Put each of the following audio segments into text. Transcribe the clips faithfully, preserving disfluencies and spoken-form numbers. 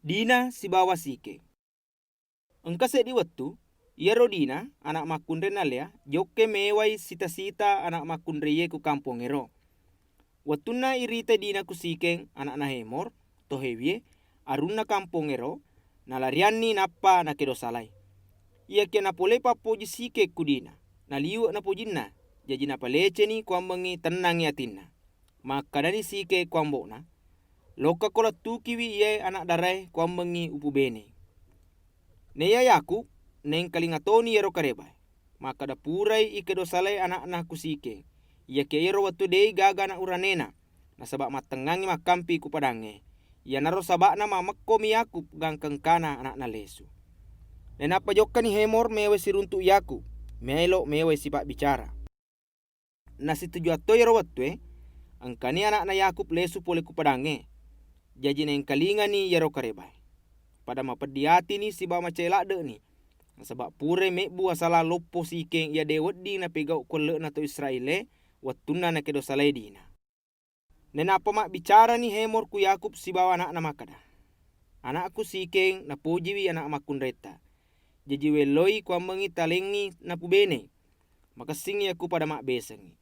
Dina sibawa Sikeng. Engka seddi wettu, iyaro Dina, ana' makkunrenna Lea, jokke mewai sita-sita ana' makkunreye ku kampongngero. Wettunna iritai Dina ku Sikeng, ana'na Hemor, to Hewie, arunna kampongngero, nalarianni nappa nakedo salai. Iyakiya napolei pappoji Sikeng ku Dina, naliwe' napojinna, jaji napaleceni kuammengngi tennangngi atinna. Makkedani Sikeng ku ambo'na, "Lokkako lettukiwi iyae ana' darae kuammengngi upubenei." Naiya Yakub naengkalinga toni iyaro karebae. Makkeda purai ikedo salai ana'na ku Sikeng. Iyakiya iyaro wettu de'i gaga ana' uranena, nasaba mattengngangngi makkampi ku padangnge. Iyanaro saba'na mamekkomi Yakub gangka engkana ana'na lesu. Nainappa jokkani Hemor mewai siruntu Yakub, melo mewai sipabbicara. Nasitujuang to iyaro wettue, engkani ana'na Yakub lesu pole ku padangnge. Jaji naengkalingani iyaro karebae. Pada mapeddi atini sibawa macai ladde'ni, nasaba purai mebbu asala loppo Sikeng iya de' wedding napegau ku elle'na to Israel-e wettunna nakedo salai Dina. Nainappa mabbicarani Hemor ku Yakub sibawa ana'na makkeda, "Ana'ku Sikeng napojiwi ana' makkunretta. Jaji welloi kuammengngi talengngi napubenei. Makessingngi aku pada mabbesengngi.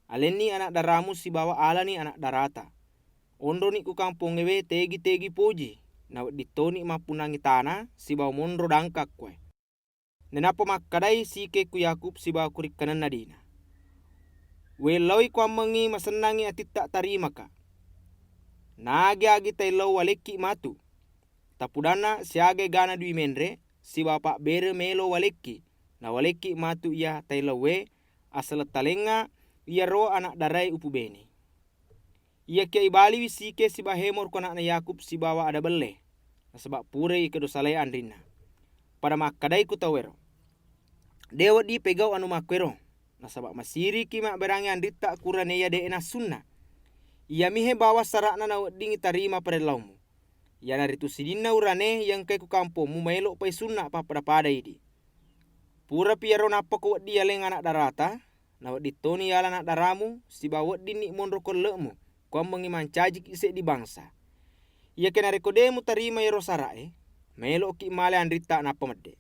Alenni ana' daramu sibawa alani ana' darata. Onroni ku kampongngewe tegi-tegi poji, nawedding toni mappunnangngi tana sibawa monro dangka kue." Nainappa makkedai Sikeng ku Yakub sibawa ku rikkanenna Dina, "Welloi kuammengngi masennangngi atitta tarimaka. Naagi-agi taellau walekki matu. Tapudanna siaga egana dui menre sibawa pabbere melo walekki, nawalekki matu iya taellaue, assaleng talengnga iyaro ana' darae upubenei." Iyakiya ibaliwi Sikeng sibawa Hemor ku ana'na Yakub sibawa ada belle, nasaba purai ikedo salai anrinna. Pada makkedai ku tauwero, "De' wedding pegau anu makkuero, nasaba masiriki mabberangngi anritta ku urane iya de'e nassunna. Iyamihe bawang sara'na naweddingngi tarima parellaummu. Iyanaritu sininna urane iya engkae ku kampommu maelo pai sunna pappada-pada idi. Purapi iyaro nappako wedding yaleng ana' darata, nawedding toni yala ana' daramu, sibawa weddinni monro ku elle'mu, kuammengngi mancajiki seddi bangsa. Iyakiya narekko de' mutarima iyaro sara'e, maelo'ki male anritta nappa medde."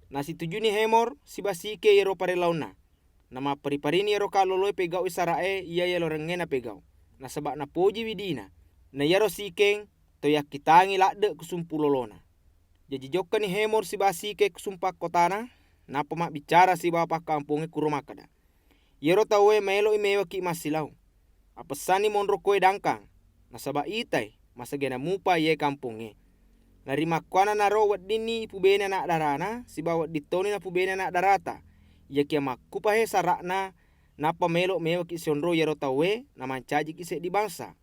Nasitujuni Hemor sibawa Sikeng iyaro parellaunna. Namapperi-perini iyaro kalloloe pegaui sara'e iya yalorengnge napegau, nasaba napojiwi Dina. Na iyaro Sikeng to yakkitangi ladde' ku sumpu lolona. Jaji jokkani Hemor sibawa Sikeng ku sumpa kotana, nappa mabbicara sibawa pakkampongnge kuro makkeda, "Iyaro tauwe maelo'i mewaki massilau. Apessanni monro koe dangkang, nasaba itai masegena mupa iyae kampongnge. Narimakkuannanaro weddinni ipubene ana' darana sibawa wedding toni napubene ana' darata. Iyakiya makkupahe sara'na nappa maelo mewaki sionro iyaro tauwe namancajiki seddi bangsa.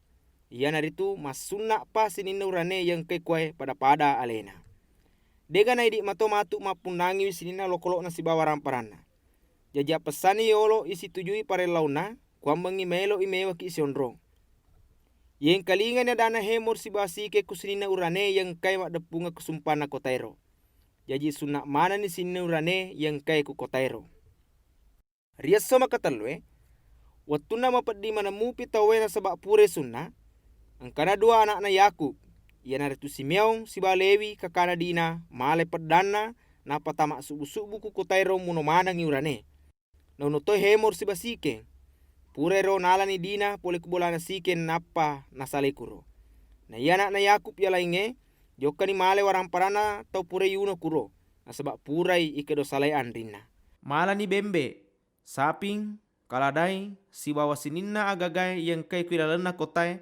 Iyanaritu massunna'pa sininna urane iya engkae kuwae pada-pada alena. De'ga naidi' mato matu mappunnangiwi sininna lokolo'na sibawa ramparanna." Jaji appessanni yolo isitujui parellaunna, kuammengngi maelo'i mewaki sionrong. Yengkalingani adanna Hemor sibawa Sikeng ku sininna urane iya engkae maddeppungeng ku sumpanna kotaero. Jaji sunna' manenni sininna urane iya engkae ku kotaero. Ri esso makatellue, wettunna mapeddi maneng mupi tauwe nasaba purai sunna', engkana dua ana'na Yakub, iyanaritu Simeon sibawa Lewi kakana Dina, male peddanna, nappa tamassubbu-subbu ku kotaero muno manengngi urane. Nauno toi Hemor sibawa Sikeng. Purairo nalani Dina pole ku bolana Sikeng nappa nasalai kuro. Na iya ana'na Yakub iya laingnge, jokkani male waramparanna tau purai yuno kuro, nasaba purai ikedo salai anrinna. Malani bembe, saping, kaladai, sibawa sininna agagae iya engkae ku ilalenna kotae,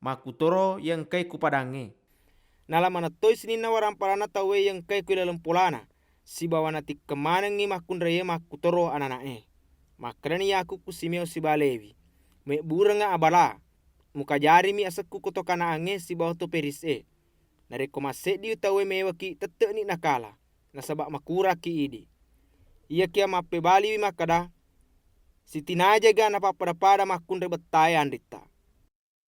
makkutoro iya engkae ku padangnge. Nala manettoi sininna waramparanna tauwe iya engkae ku ilaleng polana, sibawa natikkeng manengngi makkunraie makkutoro anana'e. Makkedani Yakub ku Simeon sibawa Lewi, "Mebburengnga abala, mukajarimi asekku ko to Kanaangnge sibawa to Peris'e. Narekko masseddi tauwe mewaki, tette'ni nakala, nasaba makuraki idi." Iyakiya mappebaliwi makkeda, "Sitinajaga napappada-pada makkunrai bettae anritta."